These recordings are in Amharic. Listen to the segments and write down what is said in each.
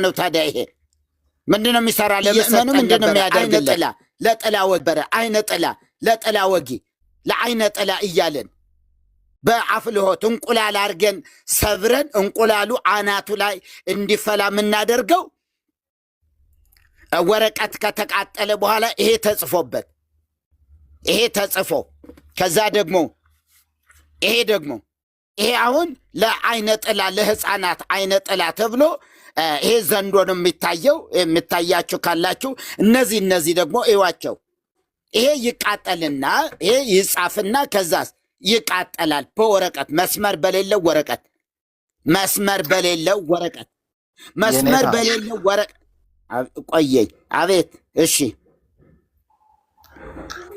ነው ታዲያ? ይሄ ምንድን ነው የሚሰራ? ለምእመኑ ምንድን ነው የሚያደርግለት? ጥላ ለጥላ ወበረ አይነ ጥላ ለጥላ ወጊ ለአይነ ጥላ እያለን በአፍልሆት እንቁላል አድርገን ሰብረን እንቁላሉ አናቱ ላይ እንዲፈላ የምናደርገው ወረቀት ከተቃጠለ በኋላ ይሄ ተጽፎበት ይሄ ተጽፎ ከዛ ደግሞ ይሄ ደግሞ ይሄ አሁን ለአይነ ጥላ ለህፃናት አይነ ጥላ ተብሎ ይሄ ዘንዶ ነው የሚታየው። የሚታያችሁ ካላችሁ እነዚህ ደግሞ እዩዋቸው። ይሄ ይቃጠልና ይሄ ይጻፍና ከዛስ ይቃጠላል በወረቀት መስመር በሌለው ወረቀት መስመር በሌለው ወረቀት መስመር የኔታ በሌለው ወረቀት። ቆየኝ። አቤት። እሺ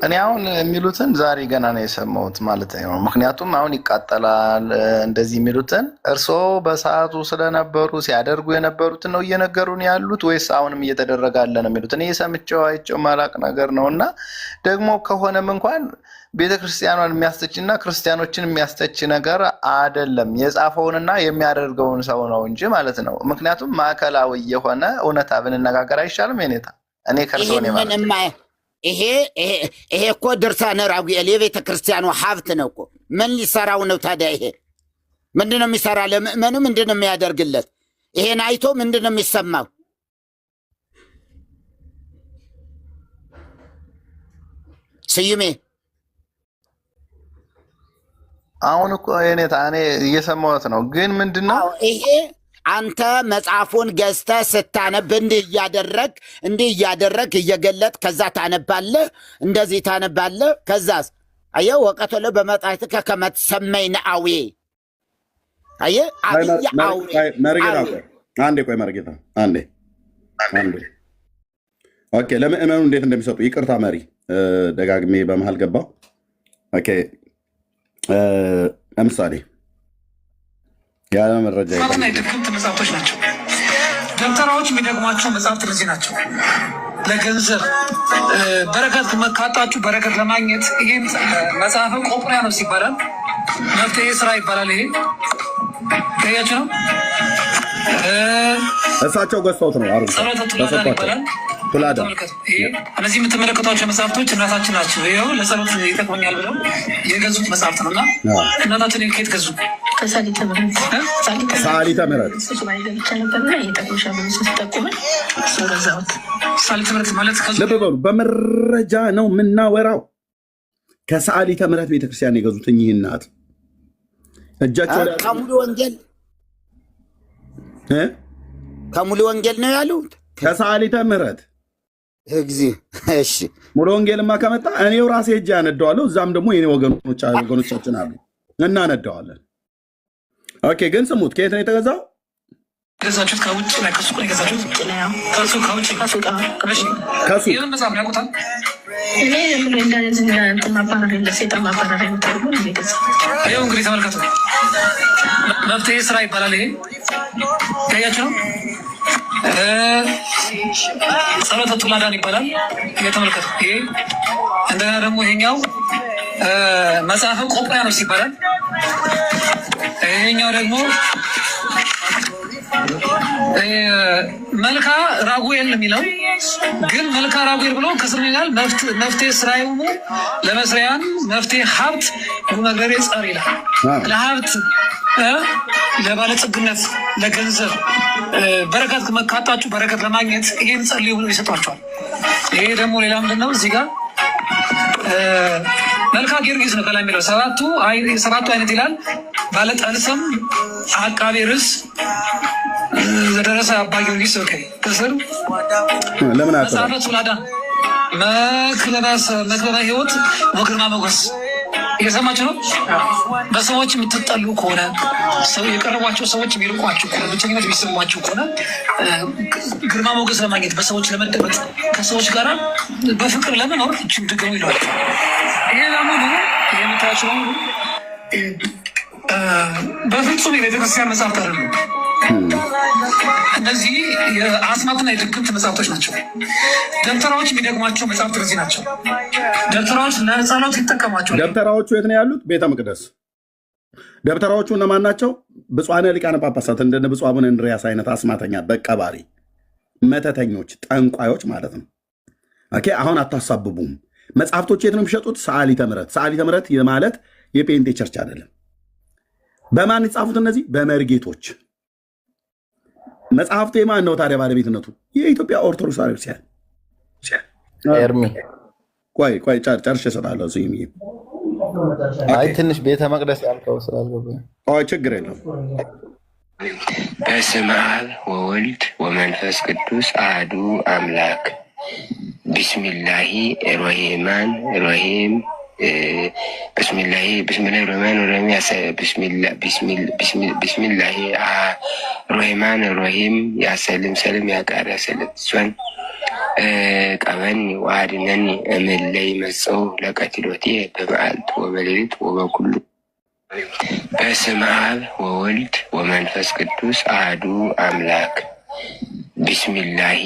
እኔ አሁን የሚሉትን ዛሬ ገና ነው የሰማሁት ማለት ነው። ምክንያቱም አሁን ይቃጠላል እንደዚህ የሚሉትን እርስዎ በሰዓቱ ስለነበሩ ሲያደርጉ የነበሩትን ነው እየነገሩን ያሉት ወይስ አሁንም እየተደረገ አለ ነው የሚሉት? እኔ ሰምቼው አይቼው ማላቅ ነገር ነው። እና ደግሞ ከሆነም እንኳን ቤተክርስቲያኗን የሚያስተች እና ክርስቲያኖችን የሚያስተች ነገር አይደለም። የጻፈውንና የሚያደርገውን ሰው ነው እንጂ ማለት ነው። ምክንያቱም ማዕከላዊ የሆነ እውነታ ብንነጋገር አይሻልም? የኔታ እኔ ከእርስዎ ነው ይህንን ማለት ነው። ይሄ ይሄ ይሄ እኮ ድርሳነ ራጉኤል የቤተ ክርስቲያኑ ሀብት ነው እኮ። ምን ሊሰራው ነው ታዲያ? ይሄ ምንድን ነው የሚሰራ? ለምእመኑ ምንድን ነው የሚያደርግለት? ይሄን አይቶ ምንድን ነው የሚሰማው? ስዩሜ አሁን እኮ የኔታ እኔ እየሰማሁት ነው፣ ግን ምንድን ነው አዎ ይሄ አንተ መጽሐፉን ገዝተህ ስታነብ እንዲህ እያደረግ እንዲህ እያደረግ እየገለጥ ከዛ ታነባለህ፣ እንደዚህ ታነባለህ። ከዛስ አየህ ወቀተሎ በመጣሕትከ ከመ ትሰመይ ነአዌ። አየህ አብይ አውሬ መርጌታ አውሬ ቆይ አንዴ፣ ቆይ መርጌታ አንዴ አንዴ። Okay፣ ለምእመኑ እንዴት እንደሚሰጡ ይቅርታ መሪ፣ ደጋግሜ በመሃል ገባው። Okay፣ ለምሳሌ ያለ መረጃ አስማትና የድግምት መጽሐፍቶች ናቸው። ደብተራዎች የሚደግሟቸው መጽሐፍት እነዚህ ናቸው። ለገንዘብ በረከት ካጣችሁ በረከት ለማግኘት ይሄ መጽሐፈ ቆጵርያኖስ ይባላል። መፍትሄ ስራ ይባላል። ይሄ ታያችሁ ነው። እሳቸው ገዝተውት ነው አርጉ ጸሎተ ቱላዳን ተሰጥቷቸው ይባላል። ቱላዳ ተመልከቱ። ይሄ እነዚህ የምትመለከቷቸው መጽሐፍቶች እናታችን ናቸው። ይኸው ለጸሎት ይጠቅመኛል ብለው የገዙት መጽሐፍት ነው እና እናታችን ከየት ገዙ? ከሳሊተ ምሕረት ሰዓሊተ ምሕረት ሱባኤ ገብቼ ነበርና ይጠቅምሻል ብሎ ስትጠቁመኝ እሱን ገዛሁት። ሰዓሊተ ምሕረት ማለት ከዙ ልብ በሉ፣ በመረጃ ነው የምናወራው። ከሰዓሊተ ምሕረት ቤተክርስቲያን የገዙት እኚህ እናት እጃቸው ላይ ከሙሉ ወንጌል እ? ከሙሉ ወንጌል ነው ያሉት። ከሰዓሊተ ምሕረት እግዚእ እሺ ሙሉ ወንጌልማ ከመጣ እኔው ራሴ ሄጄ ያነደዋለሁ። እዛም ደግሞ የኔ ወገኖቻችን አሉ እናነደዋለን። Okay፣ ግን ስሙት፣ ከየት ነው የተገዛው? የገዛችሁት ከውጭ ላይ ከሱቅ ነው የገዛችሁት? ከሱቅ ከውጭ ከሱቅ እሺ። ከሱቅ ይህን መጽሐፍ ያውቁታል? እኔ ዝም ብሎ እንደዚህ እንትን ማባረር የለ ሴጣን ማባረር የምታደርጉ ነው የገዛሁት። ይኸው እንግዲህ ተመልከቱ። መፍትሄ ስራ ይባላል። ይሄ ያያችሁ ነው። ጸሎተ ቱላዳን ይባላል። ይሄ ተመልከቱ። ይሄ እንደገና ደግሞ ይሄኛው መጽሐፈ ቆጵርያኖስ ይባላል። ይሄኛው ደግሞ መልካ ራጉኤል የሚለው ግን መልካ ራጉኤል ብሎ ከስር ይላል መፍትሄ ስራይሙ ለመስሪያን መፍትሄ ሀብት መግረሬ ጸር ይላል። ለሀብት ለባለጸግነት፣ ለገንዘብ በረከት ካጣችሁ በረከት ለማግኘት ይሄን ጸልዩ ብሎ ይሰጧቸዋል። ይሄ ደግሞ ሌላ ምንድን ነው እዚህ ጋር መልካ ጊዮርጊስ ነው ከላይ የሚለው ሰባቱ አይነት ይላል። ባለጠልሰም አቃቤ ርዕስ ዘደረሰ አባ ጊዮርጊስ okay። ከስር ለምን መጽሐፈ ቱላዳ መክበበ ሕይወት ወግርማ ሞገስ እየሰማችሁ ነው። በሰዎች የምትጠሉ ከሆነ ሰው የቀረቧቸው ሰዎች የሚርቋችሁ ከሆነ ብቸኝነት የሚሰማችሁ ከሆነ ግርማ ሞገስ ለማግኘት በሰዎች ለመደመጥ ከሰዎች ጋር በፍቅር ለመኖር እችን ድገሙ ይለዋል። ይሄ በሙሉ ይሄ የምታያቸው በሙሉ በፍጹም የቤተክርስቲያን መጽሐፍት አይደሉም። እነዚህ የአስማትና የድግምት መጽሐፍቶች ናቸው። ደብተራዎች የሚደግሟቸው መጽሐፍት እነዚህ ናቸው። ደብተራዎች ለጸሎት ይጠቀሟቸው። ደብተራዎቹ የት ነው ያሉት? ቤተ መቅደስ። ደብተራዎቹ እነማን ናቸው? ብፁዓነ ሊቃነ ጳጳሳት እንደነ ብፁዕ አቡነ እንድርያስ አይነት አስማተኛ በቀባሪ መተተኞች፣ ጠንቋዮች ማለት ነው። Okay፣ አሁን አታሳብቡም። መጽሐፍቶች የት ነው የሚሸጡት? ሰዓሊተ ምሕረት። ሰዓሊተ ምሕረት ማለት የጴንጤ church አይደለም። በማን የተጻፉት እነዚህ? በመርጌቶች። መጽሐፍቱ የማን ነው ታዲያ ባለቤትነቱ? የኢትዮጵያ ኦርቶዶክስ ቤተክርስቲያን። ኤርሚ። ቆይ ቆይ፣ ጨርሼ እሰጣለሁ። ስዩምዬ። አይ፣ ትንሽ ቤተ መቅደስ ያልከው ስላልገባኝ። ቆይ፣ ችግር የለውም። በስመ አብ ወወልድ ወመንፈስ ቅዱስ አሐዱ አምላክ። ቢስሚላሂ ሮሂማን ሮሂም፣ ብስሚላሂ ብስሚላሂ ሮማን ሮሂም፣ ቢስሚላሂ ሮሂማን ሮሂም። ያሰልም ሰልም ያቃር ያሰልም ሶን ቀበኒ ወአድነኒ እምለይ መጽው ለቀቲሎቴ በመዓልት ወበሌሊት ወበኩሉ። በስመ አብ ወወልድ ወመንፈስ ቅዱስ አሐዱ አምላክ። ቢስሚላሂ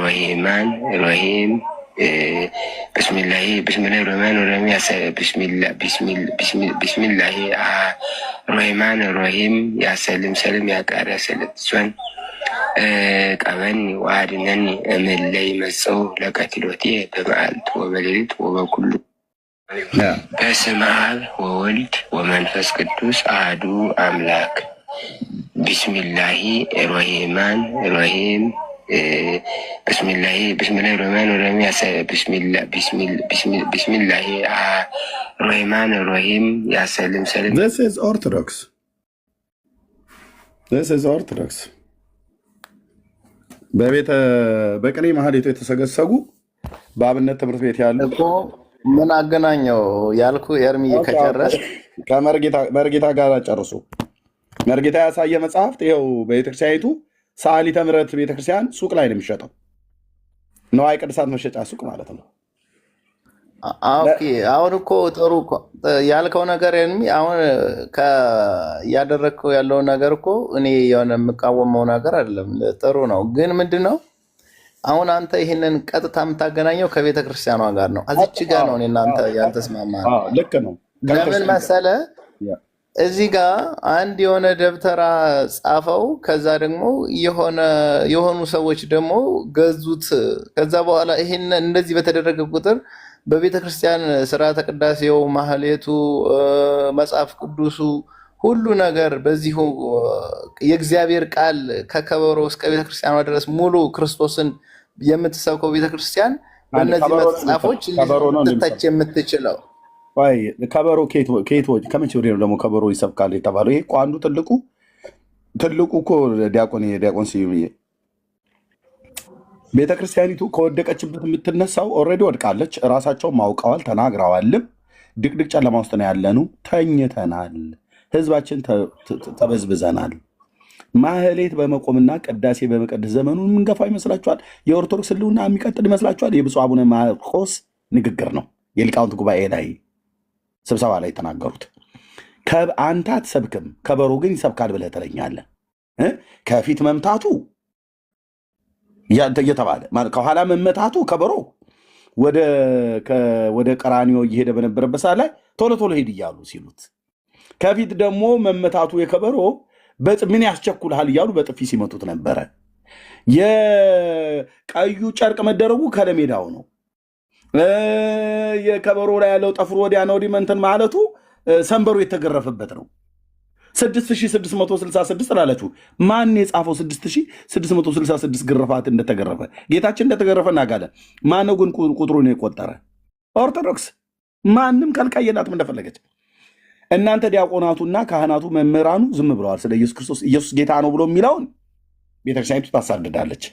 ሮሂማን ሮሂም፣ ብስሚላሂ ብስሚላሂ ሮማን ሮሂም፣ ቢስሚላሂ ሮሂማን ሮሂም። ያሰልም ሰልም ያቃር ያሰልም ሶን ቀበኒ ወአድነኒ እምለይ መጽው ለቀቲሎቴ በመዓልት ወበሌሊት ወበኩሉ። በስመ አብ ወወልድ ወመንፈስ ቅዱስ አሐዱ አምላክ። ቢስሚላሂ ሮሂማን ሮሂም፣ ብስሚላሂ ብስሚላሂ ሮማን ሮሂም፣ ቢስሚላሂ ሮሂማን ሮሂም። ያሰልም ሰልም። This is Orthodox. This is Orthodox. በቤተ በቅኔ ማህሌቱ የተሰገሰጉ በአብነት ትምህርት ቤት ያሉ እኮ ምን አገናኘው ያልኩ ኤርሚ፣ ከጨረስ። ከመርጌታ ጋር ጨርሱ። መርጌታ ያሳየ መጽሐፍት ይኸው በቤተክርስቲያኒቱ ሰዓሊተ ምሕረት ቤተክርስቲያን ሱቅ ላይ ነው የሚሸጠው። ነዋየ ቅድሳት መሸጫ ሱቅ ማለት ነው። Okay፣ አሁን እኮ ጥሩ እኮ ያልከው ነገር ኤርሚ፣ አሁን እያደረግከው ያለው ነገር እኮ እኔ የሆነ የምቃወመው ነገር አይደለም፣ ጥሩ ነው። ግን ምንድን ነው፣ አሁን አንተ ይህንን ቀጥታ የምታገናኘው ከቤተ ክርስቲያኗ ጋር ነው። እዚች ጋር ነው እኔ እናንተ ያልተስማማ ነው። ልክ ነው። ለምን መሰለ፣ እዚህ ጋር አንድ የሆነ ደብተራ ጻፈው፣ ከዛ ደግሞ የሆኑ ሰዎች ደግሞ ገዙት። ከዛ በኋላ ይሄን እንደዚህ በተደረገ ቁጥር በቤተ ክርስቲያን ስርዓተ ቅዳሴው፣ ማህሌቱ፣ መጽሐፍ ቅዱሱ፣ ሁሉ ነገር በዚሁ የእግዚአብሔር ቃል ከከበሮ እስከ ቤተ ክርስቲያኗ ድረስ ሙሉ ክርስቶስን የምትሰብከው ቤተ ክርስቲያን በእነዚህ መጽሐፎች ከበሮ ነው። ልትተች የምትችለው ቆይ፣ ከበሮ ከየት ከመቼ ወዲህ ነው ደግሞ ከበሮ ይሰብካል የተባለው? ይሄ እኮ አንዱ ትልቁ ትልቁ እኮ ዲያቆን ስዩምዬ፣ ቤተክርስቲያኒቱ ከወደቀችበት የምትነሳው already ወድቃለች። እራሳቸውም አውቀዋል፣ ተናግረዋልም። ድቅድቅ ጨለማ ውስጥ ነው ያለኑ፣ ተኝተናል፣ ህዝባችን ተበዝብዘናል። ማህሌት በመቆምና ቅዳሴ በመቀደስ ዘመኑን የምንገፋው ይመስላችኋል? የኦርቶዶክስ ህልውና የሚቀጥል ይመስላችኋል? የብፁዕ አቡነ ማርቆስ ንግግር ነው፣ የሊቃውንት ጉባኤ ላይ ስብሰባ ላይ የተናገሩት። አንተ አትሰብክም፣ ከበሮ ግን ይሰብካል ብለህ ትለኛለህ እ? ከፊት መምታቱ እየተባለ ማለት ከኋላ መመታቱ ከበሮ ወደ ቀራኒዮ እየሄደ በነበረበት ሰዓት ላይ ቶሎ ቶሎ ሄድ እያሉ ሲሉት፣ ከፊት ደግሞ መመታቱ የከበሮ ምን ያስቸኩልሃል እያሉ በጥፊ ሲመቱት ነበረ። የቀዩ ጨርቅ መደረጉ ከለሜዳው ነው። የከበሮ ላይ ያለው ጠፍሮ ወዲያ ነው ወዲህ እንትን ማለቱ ሰንበሩ የተገረፈበት ነው። 6666 ላላችሁ ማን የጻፈው 6666 ግርፋት እንደተገረፈ? ጌታችን እንደተገረፈ እናውቃለን። ማነው ግን ቁጥሩን የቆጠረ? ኦርቶዶክስ ማንም ከልካይ የላትም እንደፈለገች። እናንተ ዲያቆናቱና ካህናቱ መምህራኑ ዝም ብለዋል። ስለ ኢየሱስ ክርስቶስ ኢየሱስ ጌታ ነው ብሎ የሚለውን ቤተክርስቲያኒቱ ታሳድዳለች፣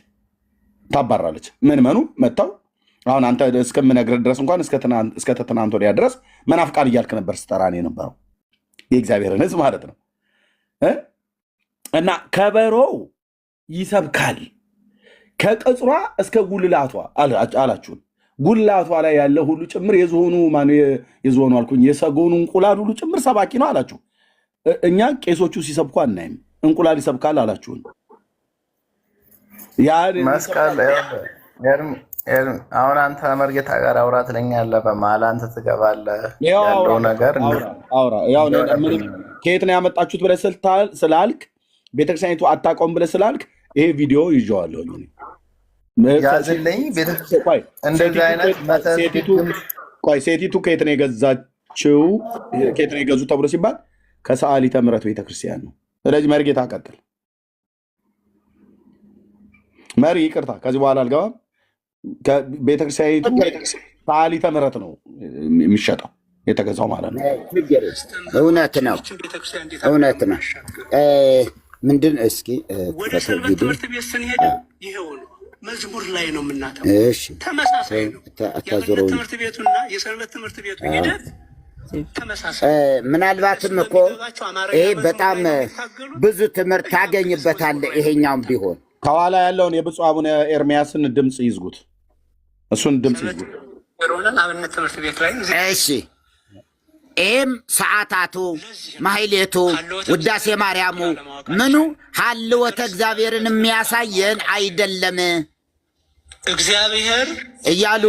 ታባራለች። ምዕመኑ መጥተው አሁን አንተ እስከምነግርህ ድረስ እንኳን እስከ ትናንት ወዲያ ድረስ መናፍቃን እያልክ ነበር ስጠራን የነበረው፣ የእግዚአብሔርን ሕዝብ ማለት ነው እ? እና ከበሮው ይሰብካል ከቅጽሯ እስከ ጉልላቷ አላችሁን። ጉልላቷ ላይ ያለ ሁሉ ጭምር የዝሆኑ ማነው የዝሆኑ አልኩኝ፣ የሰጎኑ እንቁላል ሁሉ ጭምር ሰባኪ ነው አላችሁ። እኛ ቄሶቹ ሲሰብኩ አናይም። እንቁላል ይሰብካል አላችሁን። ያ መስቀል ኤርሚ፣ ኤርሚ፣ አሁን አንተ መርጌታ ጋር አውራ ትለኛለህ፣ በመሀል አንተ ትገባለህ። ያው ያለው አውራ ነገር አውራ አውራ። ያው እኔ ምንም ከየት ነው ያመጣችሁት ብለህ ስላልክ፣ ቤተክርስቲያኒቱ አታውቀውም ብለህ ስላልክ ይሄ ቪዲዮ ይዤዋለሁ እኔ። ያዝልኝ። ቆይ እንደዚህ ሴቲቱ አይነት መተት ሴቲቱ ድግምት ቆይ ሴቲቱ ከየት ነው የገዛችው? ከየት ነው የገዙት ተብሎ ሲባል ከሰዓሊተ ምሕረት ቤተክርስቲያን ነው። ስለዚህ መርጌታ ቀጥል። መሪ ይቅርታ፣ ከዚህ በኋላ አልገባም። ቤተክርስቲያኒቱ ሰዓሊተ ምሕረት ነው የሚሸጠው የተገዛው ማለት ነው። ችግር እውነት ነው፣ እውነት ነው። ምንድን እስኪ ወደ ክፈተው ሰንበት ቪዲዮ። ትምህርት ቤት ስንሄድ ይሄው ነው፣ መዝሙር ላይ ነው የምናተኩረው። እሺ ተመሳሳይ ነው። የአብነት አታዞረው። ትምህርት ቤቱና የሰንበት ትምህርት ቤቱ ሂደት ተመሳሳይ ነው። ምናልባትም እኮ በሚገባቸው አማርኛ ይሄ መዝሙር በጣም ላይ ነው የሚታገሉት። ብዙ ትምህርት ታገኝበታለህ። ይሄኛውም ቢሆን ከኋላ ያለውን የብፁዕ አቡነ ኤርሚያስን ድምፅ ይዝጉት፣ እሱን ድምፅ ይዝጉት። ሆነን አብነት ትምህርት ቤት ላይ እሺ፣ ይህም ሰዓታቱ፣ ማህሌቱ፣ ውዳሴ ማርያሙ ምኑ ሀልወተ እግዚአብሔርን የሚያሳየን አይደለም እግዚአብሔር እያሉ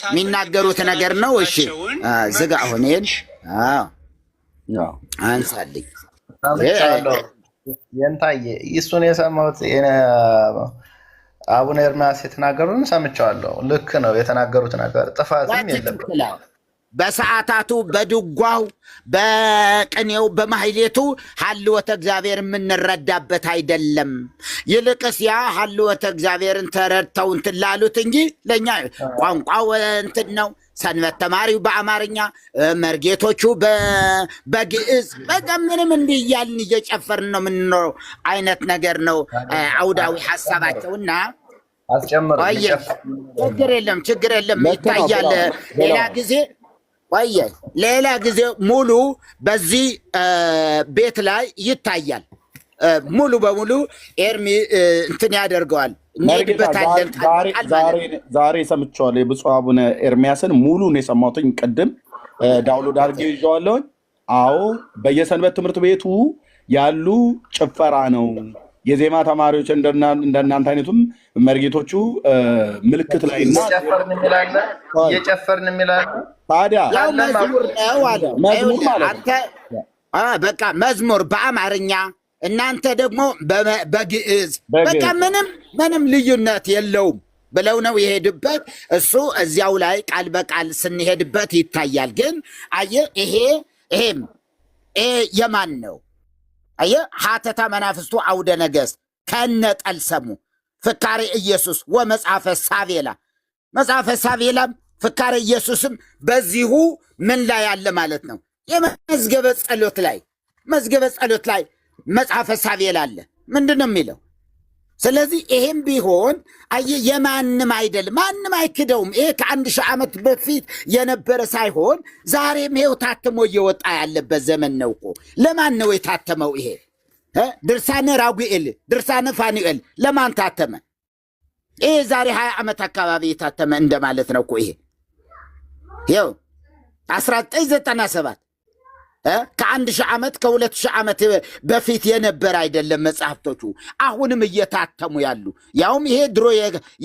የሚናገሩት ነገር ነው። እሺ ዝጋ። አሁን ይሄን አዎ አንሳልኝ። ሰምቻለሁ። የንታዬ እሱን የሰማሁት አቡነ ኤርምያስ የተናገሩን ሰምቼዋለሁ። ልክ ነው የተናገሩት ነገር፣ ጥፋትም የለበትም። በትክክል በሰዓታቱ በድጓው በቅኔው በማህሌቱ ሀልወተ እግዚአብሔር የምንረዳበት አይደለም። ይልቅስ ያ ሀልወተ እግዚአብሔርን ተረድተው እንትን ላሉት እንጂ ለእኛ ቋንቋው እንትን ነው። ሰንበት ተማሪው በአማርኛ፣ መርጌቶቹ በግዕዝ፣ በቃ ምንም እንዲህ እያልን እየጨፈርን ነው የምንኖረው አይነት ነገር ነው አውዳዊ ሀሳባቸውና አስጨምር። ቆየ፣ ችግር የለም፣ ችግር የለም፣ ይታያል። ሌላ ጊዜ ቆየ፣ ሌላ ጊዜ ሙሉ በዚህ ቤት ላይ ይታያል። ሙሉ በሙሉ ኤርሚ እንትን ያደርገዋል። እንሄድበታለን። ቃል ማለት ነው። ዛሬ ሰምቼዋለሁ። የብፁዕ አቡነ ኤርሚያስን ሙሉን የሰማሁትኝ ቅድም download አድርጌ ይዤዋለሁኝ። አዎ በየሰንበት ትምህርት ቤቱ ያሉ ጭፈራ ነው። የዜማ ተማሪዎች እንደናንተ አይነቱም መርጌቶቹ ምልክት ላይ እና እየጨፈርን የሚላለ እየጨፈርን የሚላለ ታዲያ ያው መዝሙር ነው አለ። መዝሙር ማለት ነው። አንተ በቃ መዝሙር በአማርኛ እናንተ ደግሞ በግዕዝ በቃ ምንም ምንም ልዩነት የለውም ብለው ነው የሄዱበት። እሱ እዚያው ላይ ቃል በቃል ስንሄድበት ይታያል። ግን አየህ ይሄ ይሄም ይሄ የማን ነው? አየህ ሀተታ መናፍስቱ አውደ ነገሥት ከነ ጠልሰሙ ፍካሬ ኢየሱስ ወመጽሐፈ ሳቤላ፣ መጽሐፈ ሳቤላም ፍካሬ ኢየሱስም በዚሁ ምን ላይ ያለ ማለት ነው? የመዝገበ ጸሎት ላይ፣ መዝገበ ጸሎት ላይ መጽሐፈ ሳቤላ አለ። ምንድን ነው የሚለው? ስለዚህ ይሄም ቢሆን አየህ የማንም አይደለም፣ ማንም አይክደውም። ይሄ ከ1000 ዓመት በፊት የነበረ ሳይሆን ዛሬም ይሄው ታትሞ እየወጣ ያለበት ዘመን ነው እኮ። ለማን ነው የታተመው ይሄ? ድርሳነ ራጉኤል፣ ድርሳነ ፋኑኤል ለማን ታተመ? ይሄ ዛሬ 20 ዓመት አካባቢ የታተመ እንደማለት ነው እኮ። ይሄ ይኸው 1997 ከ1000 ዓመት ከ2000 ዓመት በፊት የነበረ አይደለም። መጽሐፍቶቹ አሁንም እየታተሙ ያሉ፣ ያውም ይሄ ድሮ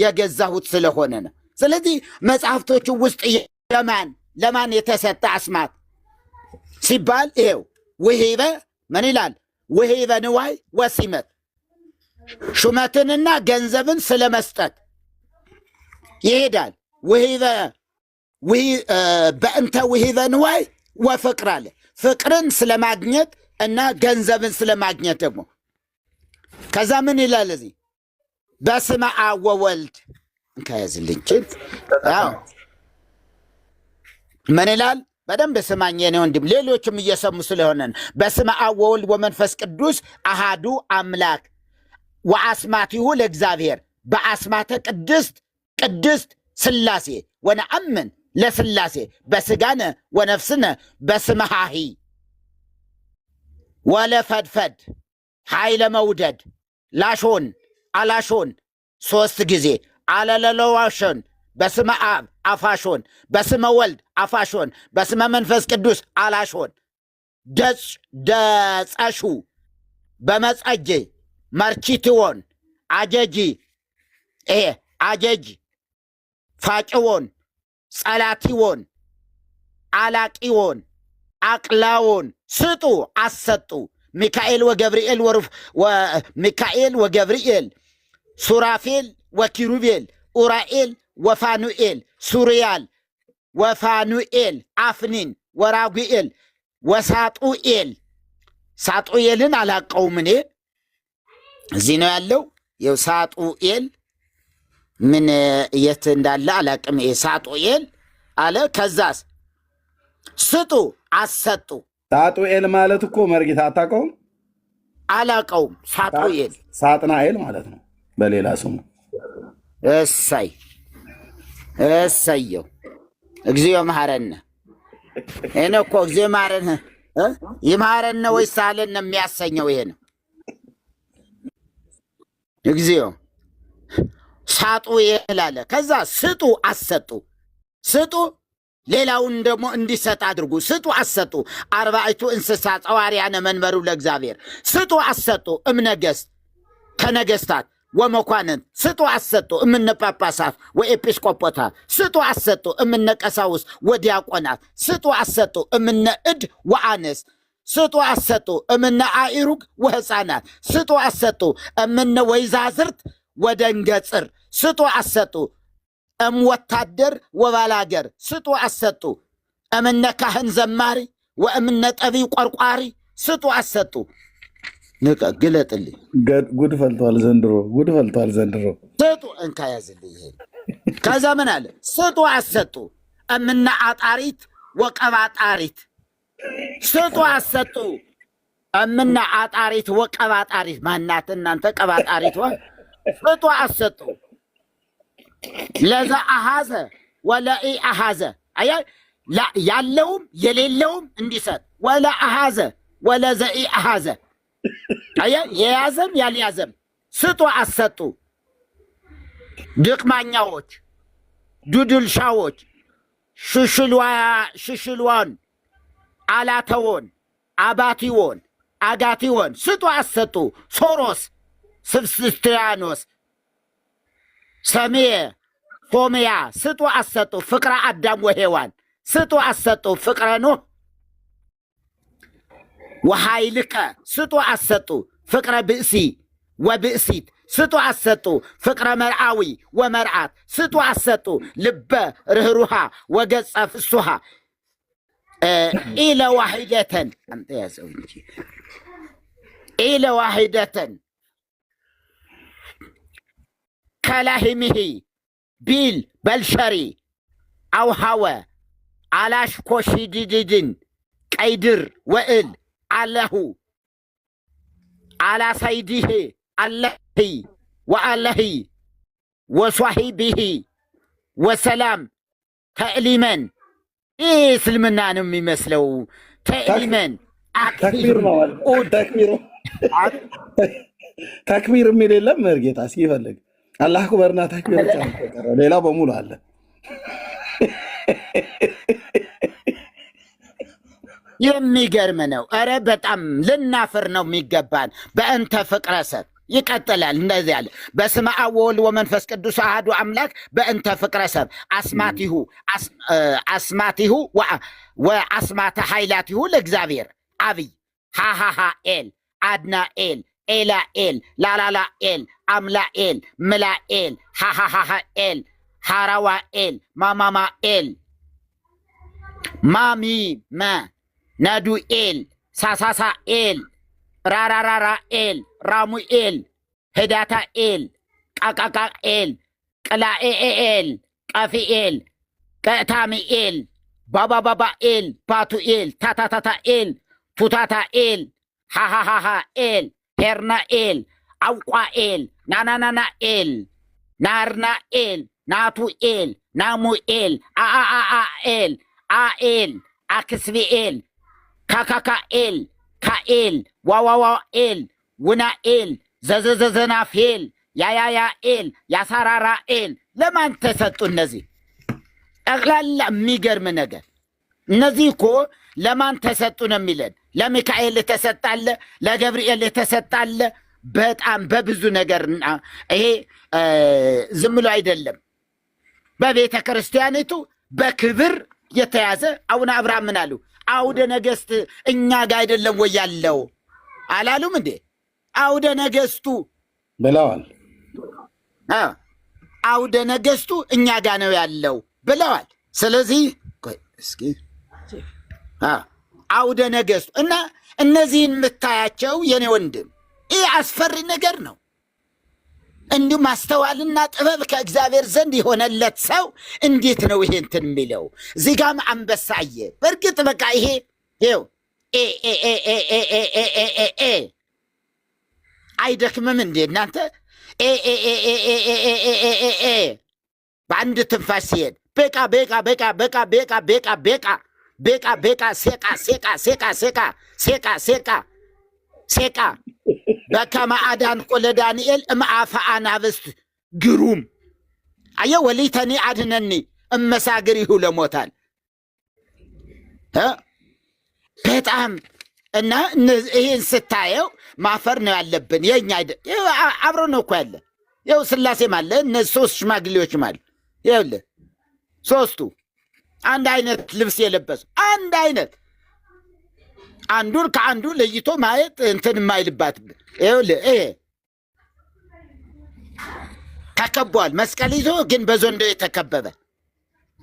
የገዛሁት ስለሆነ ነው። ስለዚህ መጽሐፍቶቹ ውስጥ የማን ለማን የተሰጠ አስማት ሲባል ይሄው ውሂበ ምን ይላል? ውሂበ ንዋይ ወሲመት፣ ሹመትንና ገንዘብን ስለመስጠት ይሄዳል። ውሂበ በእንተ ውሂበ ንዋይ ወፍቅር አለ። ፍቅርን ስለማግኘት እና ገንዘብን ስለማግኘት ደግሞ ከዛ ምን ይላል እዚህ? በስመ አብ ወወልድ እንከያዝልኝ። አዎ ምን ይላል? በደንብ ስማኝ የኔ ወንድም፣ ሌሎችም እየሰሙ ስለሆነ ነው። በስመ አብ ወወልድ ወመንፈስ ቅዱስ አሃዱ አምላክ ወአስማቲሁ ለእግዚአብሔር በአስማተ ቅድስት ቅድስት ሥላሴ ወነአምን ለሥላሴ በስጋነ ወነፍስነ በስመ ሃሂ ወለፈድፈድ ኃይለ መውደድ ላሾን አላሾን 3 ጊዜ አለለለዋሾን በስመ አብ አፋሾን በስመ ወልድ አፋሾን በስመ መንፈስ ቅዱስ አላሾን ደጽ ደጸሹ በመጸጄ መርቺትዎን አጀጂ ይሄ አጀጅ ፋጭዎን ጸላቲዎን አላቂዎን አቅላዎን ስጡ አሰጡ ሚካኤል ወገብርኤል ሚካኤል ወገብርኤል ሱራፌል ወኪሩቤል ኡራኤል ወፋኑኤል ሱሪያል ወፋኑኤል አፍኒን ወራጉኤል ወሳጡኤል። ሳጡኤልን አላቀውም እኔ፣ እዚህ ነው ያለው። ይኸው ሳጡኤል ምን የት እንዳለ አላቅም። ይሄ ሳጡኤል አለ። ከዛስ ስጡ አሰጡ። ሳጡኤል ማለት እኮ መርጌታ አታውቀውም? አላቀውም። ሳጡኤል ሳጥናኤል ማለት ነው በሌላ ስሙ። እሰይ እሰየው፣ እግዚኦ መሐረነ። ይሄ እኮ እግዚኦ መሐረነ ይምሐረነ ወይስ ሳለነ የሚያሰኘው ይሄ ነው። እግዚኦ ሳጡኤል አለ። ከዛ ስጡ አሰጡ፣ ስጡ ሌላውን ደግሞ እንዲሰጥ አድርጉ። ስጡ አሰጡ። አርባዕቱ እንስሳ ጸዋርያነ መንበሩ ለእግዚአብሔር ስጡ አሰጡ። እምነገስት ከነገስታት ወመኳንንት ስጡ አሰጡ። እምነ ጳጳሳት ወኤጲስቆጶታት ስጡ አሰጡ። እምነ ቀሳውስት ወዲያቆናት ስጡ አሰጡ። እምነ እድ ወአንስት ስጡ አሰጡ። እምነ አኢሩግ ወህፃናት ስጡ አሰጡ። እምነ ወይዛዝርት ወደንገጽር ስጡ አሰጡ። እም ወታደር ወባላገር ስጡ አሰጡ። እምነ ካህን ዘማሪ ወእምነ ጠቢብ ቆርቋሪ ስጡ አሰጡ። ንቀ ግለጥልኝ። ጉድ ፈልቷል ዘንድሮ፣ ጉድ ፈልቷል ዘንድሮ። ስጡ እንካ ያዝልኝ ይሄን። ከዛ ምን አለ? ስጡ አሰጡ። እምነ አጣሪት ወቀባጣሪት ስጡ አሰጡ። እምነ አጣሪት ወቀባጣሪት ማናት እናንተ ቀባጣሪት? ስጡ አሰጡ። ለዘ አሃዘ ወለኢ አሃዘ፣ አያ ያለውም የሌለውም እንዲሰጥ፣ ወለ አሃዘ ወለዘኢ አሃዘ፣ አያ የያዘም ያልያዘም ስጡ አሰጡ። ድቅማኛዎች፣ ዱድልሻዎች፣ ሽሽልዋን፣ አላተዎን፣ አባቲዎን፣ አጋቲዎን ስጡ አሰጡ። ሶሮስ፣ ስብስትያኖስ፣ ሰሜ፣ ፎምያ ስጡ አሰጡ። ፍቅረ አዳም ወሔዋን ስጡ አሰጡ። ፍቅረ ኖህ ወሃይልከ ስጡ አሰጡ። ፍቅረ ብእሲ ወብእሲት ስጡ አሰጡ። ፍቅረ መርዓዊ ወመርዓት ስጡ አሰጡ። ልበ ርህሩሃ ወገጸ ፍሱሃ ኢለ ዋሂደተን፣ አንተ ያዘው እንጂ፣ ኢለ ዋሂደተን ከላሂምሂ ቢል በልሸሪ አውሃወ አላሽኮሺድድድን ቀይድር ወእል አለሁ አላሳይዲህ አለሂ ወአለሂ ወሷሂቢሂ ወሰላም ተዕሊመን። ይህ እስልምና ነው የሚመስለው። ተዕሊመን። ተክቢር ነው፣ ተክቢር የሚል የለም። መርጌታ እስኪ ይፈልግ፣ አላህ አክበርና ተክቢር ብቻ ነው የቀረው፣ ሌላው በሙሉ አለ። የሚገርም ነው። ኧረ በጣም ልናፍር ነው የሚገባን። በእንተ ፍቅረ ሰብ ይቀጥላል። እንደዚህ ያለ በስመ አብ ወወልድ ወመንፈስ ቅዱስ አሐዱ አምላክ በእንተ ፍቅረ ሰብ አስማቲሁ አስማቲሁ ወአስማተ ኃይላቲሁ ለእግዚአብሔር አብይ ሃሃሃ ኤል አድናኤል ኤላኤል ላላላኤል አምላኤል ምላኤል ሃሃሃሃ ኤል ሃራዋኤል ማማማኤል ማሚ መ ነዱኤል ሳሳሳኤል ራራራራኤል ራሙኤል ህዳታኤል ቃቃቃኤል ቅላኤኤል ቀፊኤል ቀታሚኤል ባባባባኤል ባቱኤል ታታታታኤል ቱታታኤል ሃሃሃሃኤል ሄርናኤል አውቋኤል ናናናናኤል ናርናኤል ናቱኤል ናሙኤል አአአአኤል አኤል አክስቢኤል ካካካኤል ካኤል ዋዋዋኤል ውናኤል ዘዘዘዘናፌል ያያያኤል ያሳራራኤል ለማን ተሰጡ? እነዚህ ጠቅላላ የሚገርም ነገር፣ እነዚህ እኮ ለማን ተሰጡ ነው የሚለን። ለሚካኤል የተሰጣለ፣ ለገብርኤል የተሰጣለ፣ በጣም በብዙ ነገር። ይሄ ዝም ብሎ አይደለም። በቤተ ክርስቲያኒቱ በክብር የተያዘ። አቡነ አብርሃም ምን አሉ? አውደ ነገስት እኛ ጋር አይደለም ወይ ያለው አላሉም እንዴ? አውደ ነገስቱ ብለዋል። አውደ ነገስቱ እኛ ጋ ነው ያለው ብለዋል። ስለዚህ ቆይ እስኪ አውደ ነገስቱ እና እነዚህን የምታያቸው የኔ ወንድም ይህ አስፈሪ ነገር ነው። እንዲሁ ማስተዋልና ጥበብ ከእግዚአብሔር ዘንድ የሆነለት ሰው እንዴት ነው ይሄ እንትን የሚለው? እዚህ ጋም አንበሳ አየ። በእርግጥ በቃ ይሄ ይኸው ኤ ኤ ኤ ኤ ኤ ኤ ኤ ኤ ኤ ኤ አይደክምም እንዴ እናንተ? ኤ ኤ ኤ ኤ ኤ ኤ ኤ ኤ ኤ ኤ ኤ በአንድ ትንፋሽ ሲሄድ ቤቃ ቤቃ ቤቃ ቤቃ ቤቃ ቤቃ ቤቃ ቤቃ ቤቃ ሴቃ ሴቃ ሴቃ ሴቃ ሴቃ ሴቃ ሴቃ በከመ አዳንኮ ለዳንኤል እምአፈ አናብስት ግሩም አየ ወሊተኒ አድነኒ እመሳግሪሁ ለሞታል በጣም እና ይህን ስታየው ማፈር ነው ያለብን። የኛ አብሮ ነው እኮ ያለ ይኸው ስላሴም አለ፣ እነዚህ ሶስት ሽማግሌዎችም አሉ። ይኸውልህ ሶስቱ አንድ አይነት ልብስ የለበሱ አንድ አይነት አንዱን ከአንዱ ለይቶ ማየት እንትን የማይልባት ይኸውልህ ይሄ ተከቧል። መስቀል ይዞ ግን በዘንዶ የተከበበ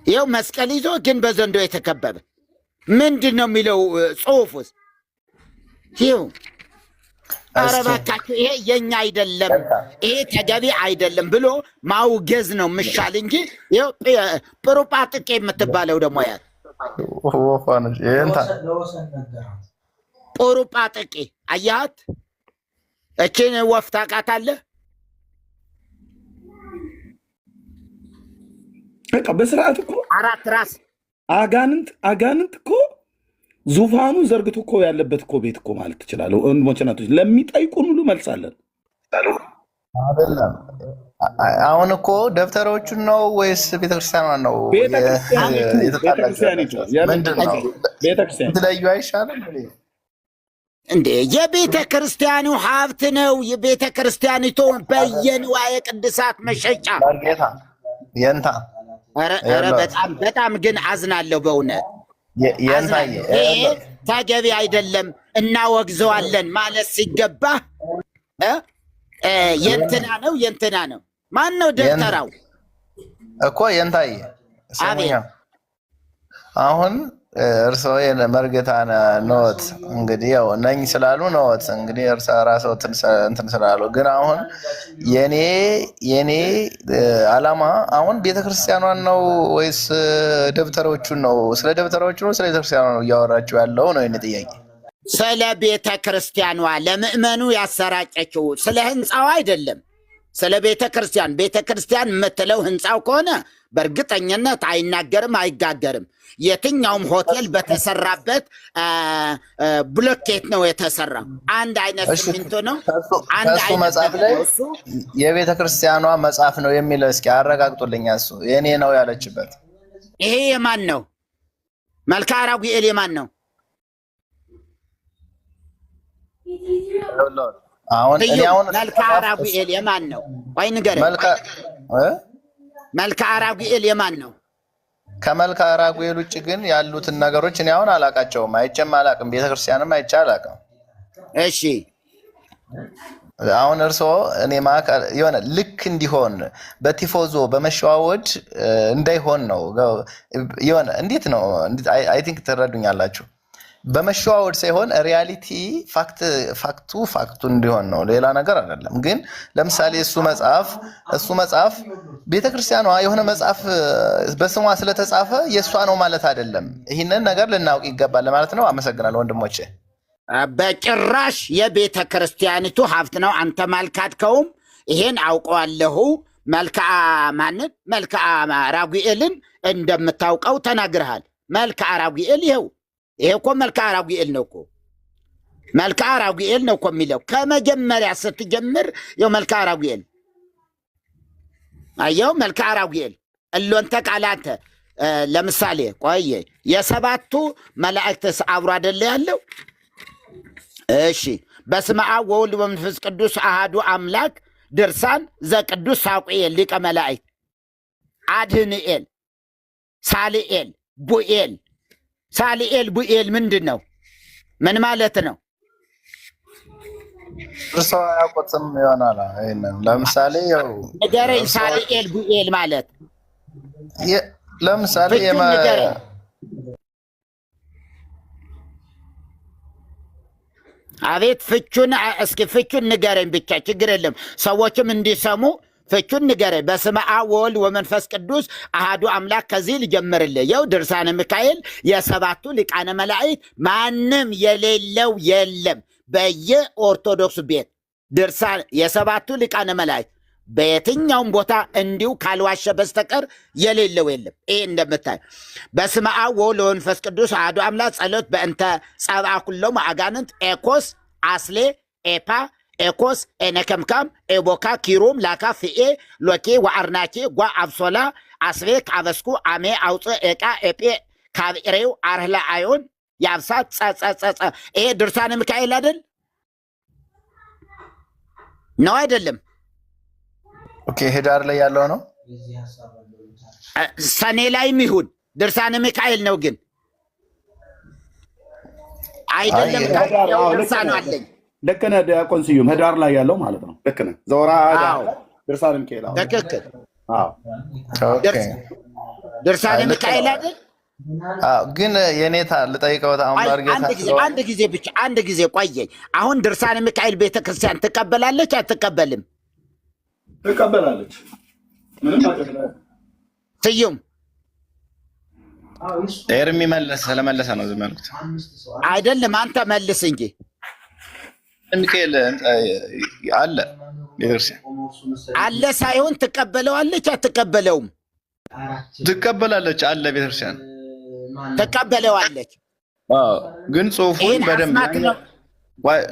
ይኸው መስቀል ይዞ ግን በዘንዶ የተከበበ ምንድን ነው የሚለው ጽሑፍ ውስጥ ይኸው። ኧረ እባካችሁ ይሄ የኛ አይደለም፣ ይሄ ተገቢ አይደለም ብሎ ማውገዝ ነው ምሻል እንጂ ይኸው ጵሩጳጥቄ የምትባለው ደግሞ ያት ጵሩጳጥቄ አያት። እችን ወፍ ታውቃታለህ? በቃ በስርዓት እኮ አራት ራስ አጋንንት አጋንንት እኮ ዙፋኑ ዘርግቶ እኮ ያለበት እኮ ቤት እኮ ማለት ትችላለህ። ወንድሞች እናቶች፣ ለሚጠይቁን ሁሉ መልሳለን። አይደለም አሁን እኮ ደብተሮቹን ነው ወይስ ቤተክርስቲያኗን ነው ቤተክርስቲያኒቱ? ምንድን ነው ቤተክርስቲያን ትለዩ አይሻልም እንዴ? የቤተ ክርስቲያኑ ሀብት ነው። የቤተ ክርስቲያኒቱ በየንዋየ ቅድሳት መሸጫ ጌታ የንታ ኧረ በጣም በጣም ግን አዝናለሁ በእውነት የንታዬ ይሄ ተገቢ አይደለም፣ እናወግዘዋለን ማለት ሲገባ የእንትና ነው የእንትና ነው። ማን ነው ደብተራው እኮ የንታዬ ስሙኛ፣ አሁን እርስዎ መርጌታ ነዎት፣ እንግዲህ ያው ነኝ ስላሉ ነዎት። እንግዲህ እርስ ራስዎት እንትን ስላሉ ግን አሁን የኔ ዓላማ አሁን ቤተክርስቲያኗን ነው ወይስ ደብተሮቹን ነው? ስለ ደብተሮቹ ነው ስለ ቤተክርስቲያኗ ነው እያወራችሁ ያለው ነው የኔ ጥያቄ። ስለ ቤተ ክርስቲያኗ ለምእመኑ ያሰራጨችው፣ ስለ ህንፃው አይደለም። ስለ ቤተ ክርስቲያን። ቤተ ክርስቲያን የምትለው ህንፃው ከሆነ በእርግጠኝነት አይናገርም፣ አይጋገርም። የትኛውም ሆቴል በተሰራበት ብሎኬት ነው የተሰራው። አንድ አይነት ሲሚንቶ ነው። አንድ ከእሱ አይነት መጽሐፍ ላይ ነው እሱ። የቤተ ክርስቲያኗ መጽሐፍ ነው የሚለው እስኪ አረጋግጡልኛ። እሱ የኔ ነው ያለችበት ይሄ የማን ነው? መልክዓ ራጉኤል የማን ነው? አሁን እኔ አሁን መልክዓ ራጉኤል የማን ነው? ቆይ ንገረኝ። መልክዓ ራጉኤል የማን ነው? ከመልክዓ ራጉኤል ውጭ ግን ያሉትን ነገሮች እኔ አሁን አላቃቸውም፣ አይቼም አላቅም፣ ቤተክርስቲያንም አይቼ አላቅም። እሺ አሁን እርስዎ እኔ ማዕከል የሆነ ልክ እንዲሆን በቲፎዞ በመሸዋወድ እንዳይሆን ነው። የሆነ እንዴት ነው I think ትረዱኛላችሁ። በመሸዋወድ ሳይሆን reality fact fact ኡ እንዲሆን ነው፣ ሌላ ነገር አይደለም። ግን ለምሳሌ እሱ መጽሐፍ ቤተክርስቲያኗ የሆነ መጽሐፍ በስሟ ስለተጻፈ የእሷ ነው ማለት አይደለም። ይህንን ነገር ልናውቅ ይገባል ማለት ነው። አመሰግናለሁ ወንድሞቼ። በጭራሽ የቤተ ክርስቲያኒቱ ሀብት ነው። አንተም አልካድከውም። ይሄን አውቀዋለሁ። መልክዓ ማንን መልክዓ ራጉኤልን እንደምታውቀው ተናግረሃል። መልክዓ ራጉኤል ይኸው፣ ይሄ እኮ መልክዓ ራጉኤል ነው እኮ፣ መልክዓ ራጉኤል ነው እኮ የሚለው ከመጀመሪያ ስትጀምር ይኸው መልክዓ ራጉኤል አየው። መልክዓ ራጉኤል እሎንተ ቃላተ ለምሳሌ ቆየ የሰባቱ መላእክትስ አብሮ አይደለ ያለው? እሺ በስመ አብ ወወልድ ወመንፈስ ቅዱስ አሃዱ አምላክ ድርሳን ዘቅዱስ ሳቁኤል ሊቀ መላእክት አድህንኤል ሳልኤል ቡኤል። ሳልኤል ቡኤል ምንድን ነው? ምን ማለት ነው? እርስዎ አያውቁትም ይሆናል። ይሄንን ለምሳሌ ያው ንገረኝ። እርስዎ ሳሪኤል ቡኤል ማለት ለምሳሌ ፍቹን ንገረኝ። አቤት ፍቹን እስኪ ፍቹን ንገረኝ ብቻ፣ ችግር የለም ሰዎችም እንዲሰሙ ፍቹን ንገረኝ። በስመ አብ ወወልድ ወመንፈስ ቅዱስ አሃዱ አምላክ። ከዚህ ልጀምርልህ። ይኸው ድርሳነ ሚካኤል የሰባቱ ሊቃነ መላእክት ማንም የሌለው የለም። በየኦርቶዶክስ ቤት ድርሳን የሰባቱ ሊቃነ መላእክት በየትኛውም ቦታ እንዲሁ ካልዋሸ በስተቀር የሌለው የለም። ይሄ እንደምታይ በስመ አብ ወወልድ ወመንፈስ ቅዱስ አሐዱ አምላክ ጸሎት በእንተ ጸብአ ኩሎሙ አጋንንት ኤኮስ አስሌ ኤፓ ኤኮስ ኤነከምካም ኤቦካ ኪሩም ላካ ፍኤ ሎኬ ወአርናኬ ጓ አብሶላ አስቤክ አበስኩ አሜ አውፅ ኤቃ ኤጴ ካብሬው አርህላ አዮን ያብሳት ጸጸጸጸ። ይሄ ድርሳነ ሚካኤል አይደል ነው? አይደለም? Okay፣ ህዳር ላይ ያለው ነው። ሰኔ ላይም ይሁን ድርሳነ ሚካኤል ነው። ግን አይደለም ህዳር፣ ያው አዎ፣ ልክ ድርሳኑ ነህ። አለኝ። ልክ ነህ ዲያቆን ስዩም፣ ህዳር ላይ ያለው ማለት ነው። ልክ ነህ። ዘወራ ህዳር አዎ ድርሳነ ሚካኤል። አዎ ትክክል። አዎ። Okay። ድርሳነ አይ ልክ ሚካኤል ነው። አይደል? አዎ፣ ግን የኔታ ልጠይቀውት አሁን አይ መርጌታ አንድ ጊዜ ስለሆነ አንድ ጊዜ ብቻ አንድ ጊዜ ቆየኝ። አሁን ድርሳነ ሚካኤል ቤተክርስቲያን ትቀበላለች አትቀበልም? ትቀበላለች። ምንም አትቀበላለች። ስዩም ኤርሚ መለሰ ስለመለሰ ነው ዝም ያልኩት። አይደለም አንተ መልስ እንጂ። ሚካኤል አለ ቤተክርስቲያን አለ ሳይሆን ትቀበለዋለች አትቀበለውም? ትቀበላለች። አለ ቤተክርስቲያን ትቀበለዋለች። አዎ፣ ግን ጽሁፉን ይህን በደንብ አስማት ነው።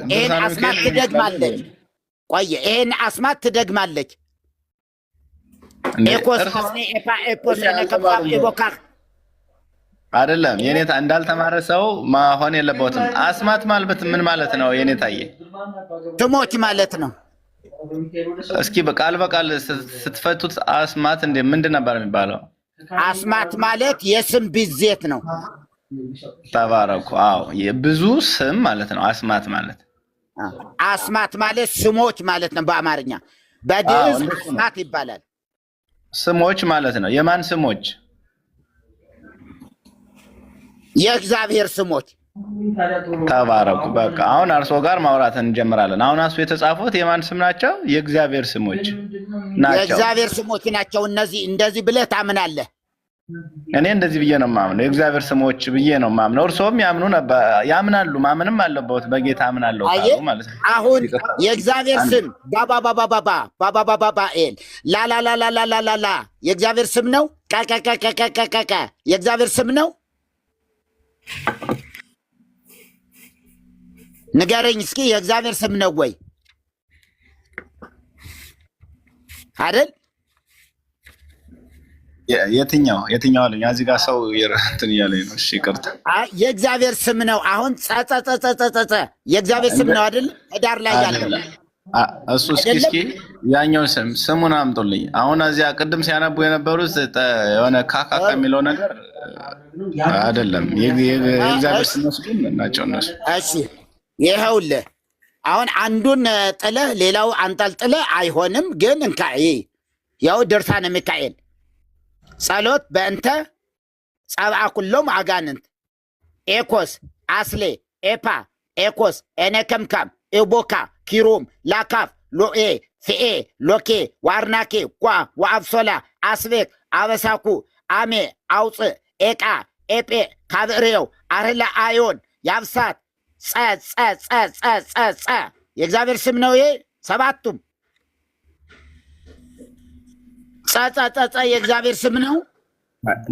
ይህን ድርሳነ አስማት ሚካኤል ትደግማለች። ቆየ ይህን አስማት ትደግማለች። እንዴ ኤኮስ እርሶ አስኔ ኤፓ ኤፖስ እኔ ኤነከምካም አልተማሩም ኤቦካክ አይደለም የኔታ እንዳልተማረ ሰው መሆን የለበትም። አስማት ማለት ምን ማለት ነው? የኔታዬ ስሞች ማለት ነው። እስኪ በቃል በቃል ስትፈቱት አስማት እንደ ምንድን ነበር የሚባለው? አስማት ማለት የስም ብዜት ነው። ተባረኩ። አዎ ብዙ ስም ማለት ነው አስማት ማለት። አስማት ማለት ስሞች ማለት ነው በአማርኛ። አዎ በግዕዝ እንደሱ ነው። አስማት ይባላል። ስሞች ማለት ነው። የማን ስሞች? የእግዚአብሔር ስሞች። ተባረኩ። በቃ አሁን እርሶ ጋር ማውራት እንጀምራለን። አሁን እሱ የተጻፉት የማን ስም ናቸው? የእግዚአብሔር ስሞች ናቸው። የእግዚአብሔር ስሞች ናቸው እነዚህ። እንደዚህ ብለህ ታምናለህ። እኔ እንደዚህ ብዬ ነው የማምነው። የእግዚአብሔር ስሞች ብዬ ነው የማምነው። እርሶም ያምኑ ነበር፣ ያምናሉ። ማመንም አለበት። በጌታ አምናለሁ አየህ ካሉ ማለት ነው። አሁን ይቅርታ የእግዚአብሔር አንድ ስም ባባባባባባ ባባባባባኤል ላላላላላላላ የእግዚአብሔር ስም ነው። ቀቀቀቀቀቀቀ የእግዚአብሔር ስም ነው። ንገረኝ እስኪ የእግዚአብሔር ስም ነው ወይ አይደል? የትኛው የትኛው አለኝ። እዚህ ጋር ሰው እንትን እያለኝ ነው። እሺ ይቅርታ። አይ የእግዚአብሔር ስም ነው። አሁን ጸጸጸጸጸጸ የእግዚአብሔር ስም ነው አይደል? ህዳር ላይ ያለው አይደለም እሱ እስኪ አይደለም። እስኪ ያኛውን ስም ስሙን አምጡልኝ። አሁን እዚያ ቅድም ሲያነቡ የነበሩት የሆነ ካካካ የሚለው ነገር አይደለም። የእግዚአብሔር ስሞች ግን ናቸው እነሱ። እሺ ይኸውልህ አሁን አንዱን ጥለህ ሌላው አንጠልጥለህ አይሆንም። ግን እንካ ይህ ያው ድርሳነ ሚካኤል ጸሎት በእንተ ጸብአ ኩሎም አጋንንት ኤኮስ አስሌ ኤፓ ኤኮስ ኤነከምካም ኤቦካ ኪሩም ላካፍ ሎኤ ፍኤ ሎኬ ዋርናኬ ጓ ወአብሶላ አስቤክ አበሳኩ አሜ አውፅእ ኤቃ ኤጴ ካብእሬው አርህላ አዮን ያብሳት ጸ ጸ ጸ ጸ ጸ ጸ የእግዚአብሔር ስም ነው። ይሄ ሰባቱም ጸ ጸ ጸ ጸ የእግዚአብሔር ስም ነው።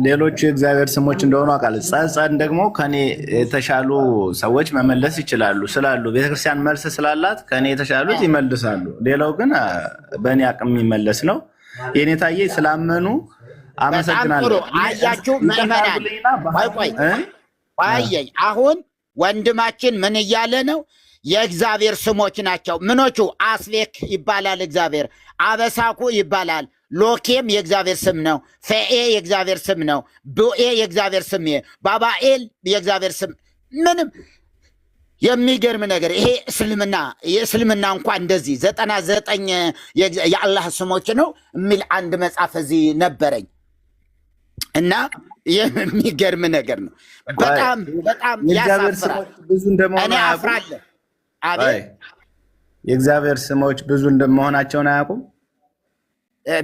ሌሎቹ የእግዚአብሔር ስሞች እንደሆኑ አውቃለሁ። ጸጸን ደግሞ ከኔ የተሻሉ ሰዎች መመለስ ይችላሉ ስላሉ ቤተክርስቲያን መልስ ስላላት ከኔ የተሻሉት ይመልሳሉ። ሌላው ግን በእኔ አቅም የሚመለስ ነው። የኔ ታዬ ስላመኑ በጣም ጥሩ አመሰግናለሁ። አያችሁ ይቅርታ ምዕመናን። አድርጉልኝና ቆይ ቆይ እ? ቆየኝ። አሁን ወንድማችን ምን እያለ ነው? የእግዚአብሔር ስሞች ናቸው። ምኖቹ? አስቤክ ይባላል እግዚአብሔር፣ አበሳኩ ይባላል፣ ሎኬም የእግዚአብሔር ስም ነው፣ ፈኤ የእግዚአብሔር ስም ነው፣ ቡኤ የእግዚአብሔር ስም፣ ባባኤል የእግዚአብሔር ስም። ምንም የሚገርም ነገር ይሄ እስልምና የእስልምና እንኳ እንደዚህ 99 የአላህ ስሞች ነው የሚል አንድ መጽሐፍ እዚህ ነበረኝ እና የሚገርም ነገር ነው። በጣም በጣም የእግዚአብሔር ያሳፍራል። ስሞች ብዙ እንደመሆኑ እኔ አያውቁም? አፍራለሁ። አቤት። የእግዚአብሔር ስሞች ብዙ እንደመሆናቸውን አያውቁም?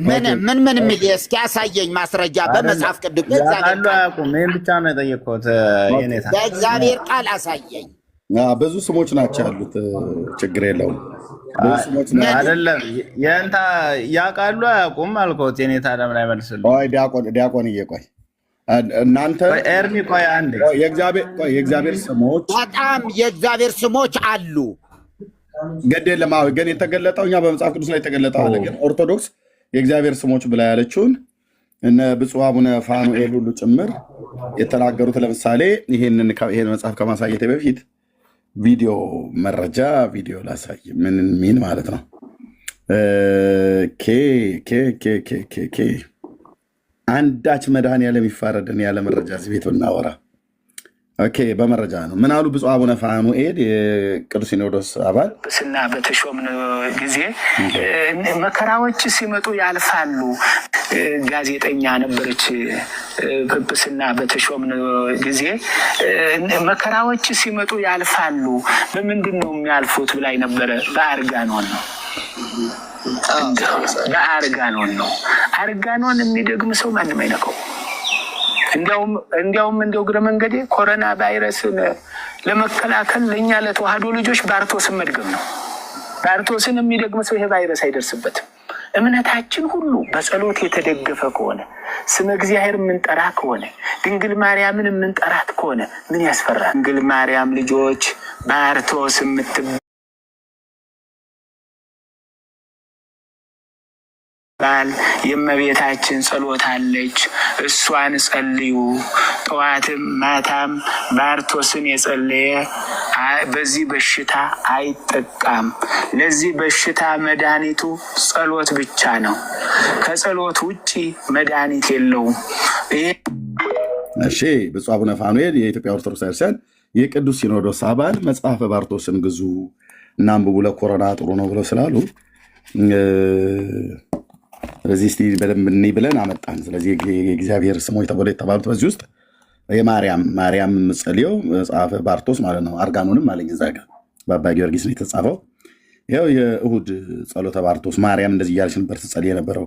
ምን ምን ምን የሚል እስኪ ያሳየኝ ማስረጃ በመጽሐፍ ቅዱስ በእግዚአብሔር ያውቃሉ ቃል አያውቁም? ይህን ብቻ ነው የጠየቅኩት የኔታ። በእግዚአብሔር ቃል አሳየኝ። ብዙ ስሞች ናቸው ያሉት፣ ችግር የለውም። ብዙ ስሞች ናቸው። አይደለም የእንታ ያውቃሉ አያውቁም አልኮት የኔታ። ለምን አይመልስልም? ቆይ ዲያቆንዬ ቆይ እናንተ ቆይ ኤርሚ ቆይ አንዴ። ቆይ የእግዚአብሔር ስሞች በጣም የእግዚአብሔር ስሞች አሉ። ግድ የለም። አዎ፣ ግን የተገለጠው እኛ በመጽሐፍ ቅዱስ ላይ የተገለጠው አለ። ግን ኦርቶዶክስ የእግዚአብሔር ስሞች ብላ ያለችውን እነ ብፁዕ አቡነ ፋኑኤል ሁሉ ጭምር የተናገሩት ለምሳሌ ይሄን መጽሐፍ ከማሳየቴ በፊት ቪዲዮ መረጃ ቪዲዮ ላሳይ። ምን ሚን ማለት ነው? ኬ ኬ ኬ ኬ ኬ ኬ አንዳች መድኃኒዓለም ይፋረደን ያለ መረጃ እዚህ ቤት ብናወራ። Okay፣ በመረጃ ነው። ምን አሉ ብፁዕ አቡነ ፋኑኤል የቅዱስ ሲኖዶስ አባል? ስና በተሾምን ጊዜ መከራዎች ሲመጡ ያልፋሉ። ጋዜጠኛ ነበረች። ጵጵስና በተሾምን ጊዜ መከራዎች ሲመጡ ያልፋሉ። በምንድን ነው የሚያልፉት ብላኝ ነበረ። በአርጋኖን ነው፣ በአርጋኖን ነው። አርጋኖን የሚደግም ሰው ማንም አይነካው። እንዲያውም እንደው እግረ መንገዴ ኮሮና ቫይረስን ለመከላከል ለእኛ ለተዋህዶ ልጆች ባርቶስን መድገም ነው። ባርቶስን የሚደግም ሰው ይሄ ቫይረስ አይደርስበትም። እምነታችን ሁሉ በጸሎት የተደገፈ ከሆነ፣ ስመ እግዚአብሔር የምንጠራ ከሆነ፣ ድንግል ማርያምን የምንጠራት ከሆነ ምን ያስፈራል? ድንግል ማርያም ልጆች ባርቶስ የምትባል የእመቤታችን ጸሎት አለች። እሷን ጸልዩ። ጠዋትም ማታም ባርቶስን የጸለየ በዚህ በሽታ አይጠቃም። ለዚህ በሽታ መድኃኒቱ ጸሎት ብቻ ነው። ከጸሎት ውጭ መድኃኒት የለውም። እሺ፣ ብፁዕ አቡነ ፋኑኤል የኢትዮጵያ ኦርቶዶክስ ቤተክርስቲያን የቅዱስ ሲኖዶስ አባል መጽሐፈ ባርቶስን ግዙ እና አንብቡ ለኮሮና ጥሩ ነው ብለው ስላሉ፣ ስለዚህ እስቲ በደንብ እኔ ብለን አመጣን። ስለዚህ የእግዚአብሔር ስሞች ተብለው የተባሉት በዚህ ውስጥ የማርያም ማርያም የምጸልየው መጽሐፈ ባርቶስ ማለት ነው። አርጋኖንም አለኝ እዛ ጋር፣ በአባ ጊዮርጊስ ነው የተጻፈው። ያው የእሁድ ጸሎተ ባርቶስ ማርያም እንደዚህ እያለች ነበር ትጸልይ የነበረው።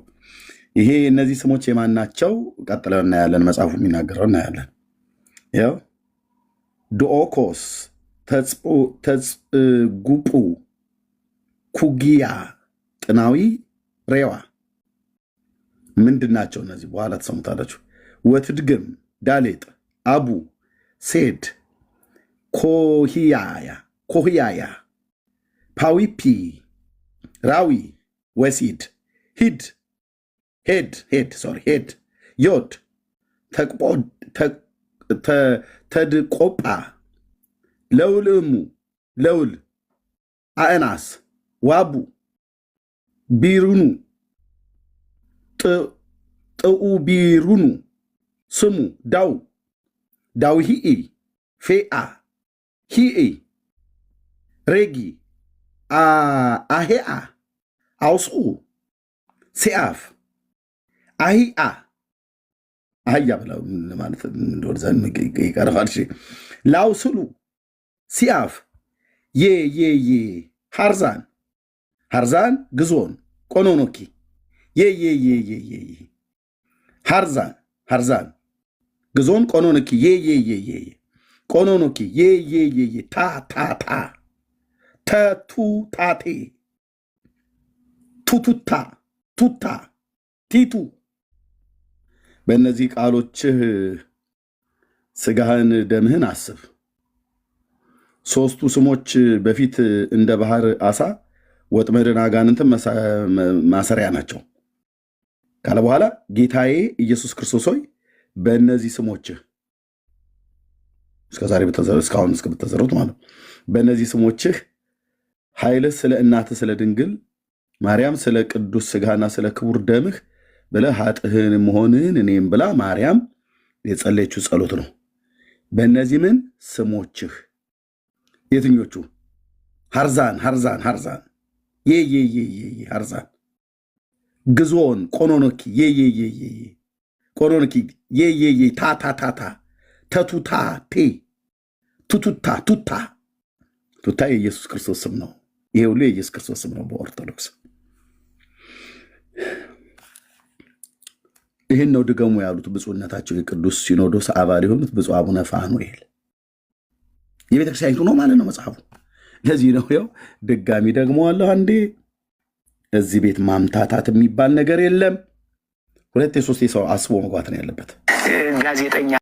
ይሄ እነዚህ ስሞች የማን ናቸው? ቀጥለን እናያለን። መጽሐፉ የሚናገረው እናያለን። ያው ዶኦኮስ፣ ተጽጉጡ፣ ኩጊያ፣ ጥናዊ፣ ሬዋ ምንድን ናቸው እነዚህ? በኋላ ትሰሙታላችሁ። ወትድግም፣ ዳሌጥ፣ አቡ፣ ሴድ፣ ኮህያያ፣ ፓዊፒ፣ ራዊ፣ ወሲድ፣ ሂድ፣ ሄድ ሄድ sorry ሄድ፣ ዮድ፣ ተድቆጳ፣ ለውልእሙ፣ ለውል፣ አእናስ፣ ዋቡ፣ ቢሩኑ፣ ጥኡቢሩኑ፣ ስሙ፣ ዳው፣ ዳውሂኢ፣ ፌአ፣ ሂኢ፣ ሬጊ፣ አሄአ፣ አውስኡ፣ ሴአፍ፣ አሂአ፣ አህያ ብለው ማለት እንደሆነ ይቀርፋል። ላውስሉ፣ ሲአፍ፣ ዬ ዬ ዬ፣ ሃርዛን ሃርዛን፣ ግዞን፣ ቆኖኖኪ፣ ዬ ዬ ዬ ዬ ዬ፣ ሃርዛን ሃርዛን፣ ግዞን፣ ቆኖኖኪ፣ ዬ ዬ ዬ ዬ፣ ቆኖኖኪ፣ ዬ ዬ ዬ ዬ፣ ታ ታ ታ፣ ተቱ ታቴ፣ ቱቱታ ቱታ ቲቱ። በእነዚህ ቃሎችህ ስጋህን ደምህን አስብ። ሶስቱ ስሞች በፊት እንደ ባህር አሳ ወጥመድን አጋንንትን ማሰሪያ ናቸው ካለ በኋላ ጌታዬ ኢየሱስ ክርስቶስ ሆይ በእነዚህ ስሞችህ እስከዛሬ እስካሁን እስከብተዘሩት ማለት ነው። በእነዚህ ስሞችህ ኃይልህ ስለ እናትህ ስለ ድንግል ማርያም ስለ ቅዱስ ስጋና ስለ ክቡር ደምህ ብለህ ኃጥህን መሆንህን እኔም ብላ ማርያም የጸለየችው ጸሎት ነው። በእነዚህ ምን ስሞችህ የትኞቹ? ሀርዛን ሀርዛን ሀርዛን ዬ ዬ ዬ ዬ ሀርዛን ግዞን ቆኖኖኪ ዬ ዬ ዬ ዬ ቆኖኖኪ ዬ ዬ ዬ ታ ታ ታ ታ ተቱታ ቴ ቱቱታ ቱታ ቱታ የኢየሱስ ክርስቶስ ስም ነው። ይሄ ሁሉ የኢየሱስ ክርስቶስ ስም ነው በኦርቶዶክስ። ይህን ነው ድገሙ ያሉት ብፁዕነታቸው የቅዱስ ሲኖዶስ አባል የሆኑት ብፁዕ አቡነ ፋኑኤል። የቤተክርስቲያኒቱ ነው ማለት ነው መጽሐፉ። ለዚህ ነው ያው ድጋሚ ደግሞ አለሁ አንዴ። እዚህ ቤት ማምታታት የሚባል ነገር የለም። ሁለት የሶስት ሰው አስቦ መግባት ነው ያለበት። ጋዜጠኛ